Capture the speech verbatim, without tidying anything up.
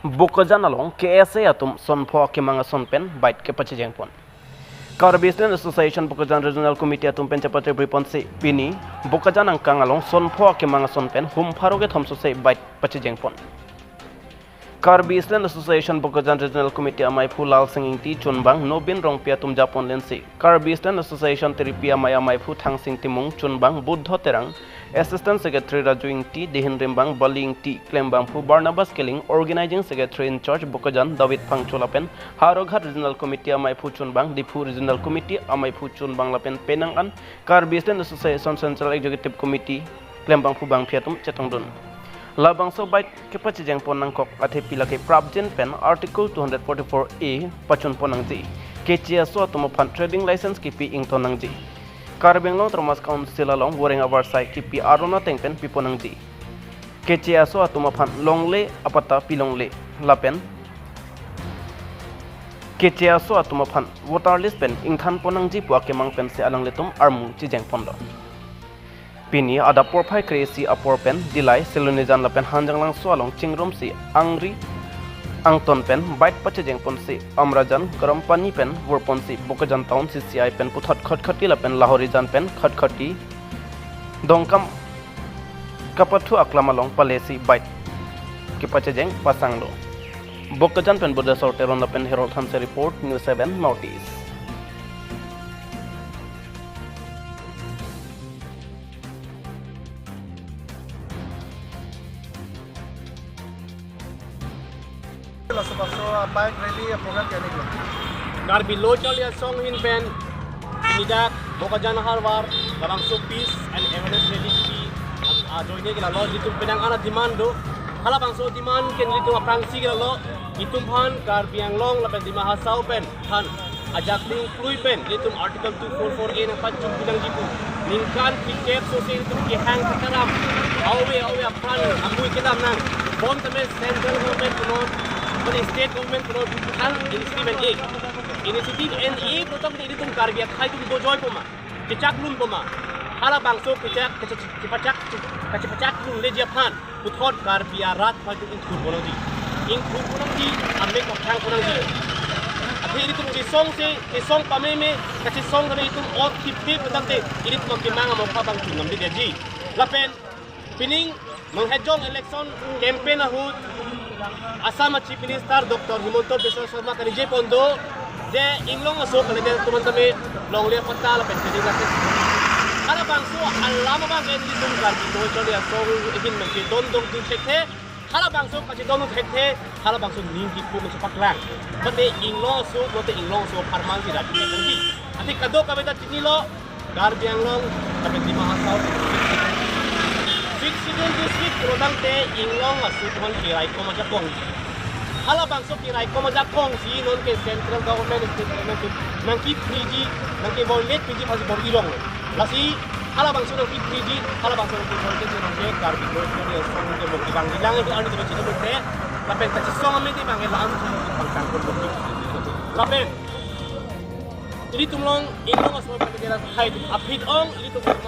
Bokajan along K S A atum sonpho akemang ason pen bike kepachejeng pon. Karbi Student Association Bokajan Regional Committee atum pen chepatebri ponsi pini Bokajan angkang along sonpho akemang ason pen hum pharo kethom sose bike pachejeng pon. Karbi Student Association Bokajan Regional Committee amaiphu Lalsing Ingti chunbang Nobin Rongpi atum japon lensi Karbi Student Association tiripi amei amaiphu Thangsing Timung chunbang Buddho Terang, Assistant Secretary Raju Ingti, dehin rimbang Bali Ingti, klembangphu Barnabas Killing, Organizing Secretary in charge Bokajan David Phangcho lapen Howraghat Regional Committee amaiphu chunbang, Diphu Regional Committee amaiphu chunbang lapen penang an Karbi Student Association Central Executive Committee klembangphu bangphi atum chetongdun. Labangso bike kepachejeng pon nangkok athe pi lake prapjin pen Article two hundred forty-four A pachun pon nangji. Keche aso atum aphan trading license kipi ington nangji. Karbi Anglong Autonomous Council along voreng avarsai kipi aron ateng pen pipon nangji. Keche aso atum aphan longle apatta pilongle lapen keche aso atum aphan voter list pen ingthan pon nangji pu akemang pensi alanglitum armu chejeng ponlo. Pini adap porphai kre-isi apor pen Dillai, Silonijan lapen Hanjanglangso along chingrumsi angri angton pen bike pachejeng ponsi Amrajan, Garampani pen vur ponsi Bokajan Town C C I pen puthot Khatkhati lapen Lahorijan pen Khatkhati Dongkam kapathu aklam along palesi bike kepachejeng pasanglo. Bokajan pen Buddheswar Teron lapen Herald Hanse report, News seven North East. Laso bangso bike rally program ke-en iklo. Karbi Lo Charli Asong ahin pen nijak Bokajan aharvar labangso peace and awareness rally kipi ajoine ke lalo, ilitum penang an ademand do. Halabangso demand ke ilitum aphrangsi ke lalo, itum aphan Karbi Anglong lapen Dima Hasao pen than ajakong klui pen ilitum Article two four four A nangpachun pinangji pu ningkan phlikep sose ilitum kehang kekaram, ave ave apran amui kedam nang. Bonta me central government punon, bonta state government punon, than initiative en-e. Initiative en-e pulote ilitum Karbi akhei atum dojoi poma, kechak lun poma. Halabangso kechak, kechak, kechak, kechak lun leji aphan puthot Karbi arat aphan ingthur pon nangji. Ingthur pon nangji, amek aphrang pon nangji. Athe ilitum kesongsi, kesong pameme, kachesong tame itum ot thipthip tangte, ilitum akemang amokha abang chun namde detji. Lapen pining Menghejong election campaign ahut Assam Chief Minister Doctor Himanta Biswa Sarma kaningje pon do, je inglong aso kalidet atum an tame longle apatta lapen trading license. Halabangso alam abang ke ilitum Karbi Lo Charli Asong ahin nangkedondun thekthe. Halabangso kachedondun thekthe, halabangso ning kipu nangchepaklang. Bonta inglong aso, bonta inglong aso apharman si raju nangji. Athe kadokave ta chinilo, Karbi Anglong lapen Dima Hasao Sixth Schedule district pulo tangte inglong aso atum aphan keraikom ajakong. Halabangso keraikom ajakong si nonke central government, state government atum nangkiphriji, nangke-violate piji aphansi bor-i long. Lasi halabangso nangkiphriji, halabangso nangke-violate nonke Karbi Lo Charli Asong ke mo kevangji lang itu arni tebet chino bete. Lapen kachesong amete bang la-an pangkang pon. Lapen ilitum along inglong aso aphan kera hai atum aphi ong, ilitum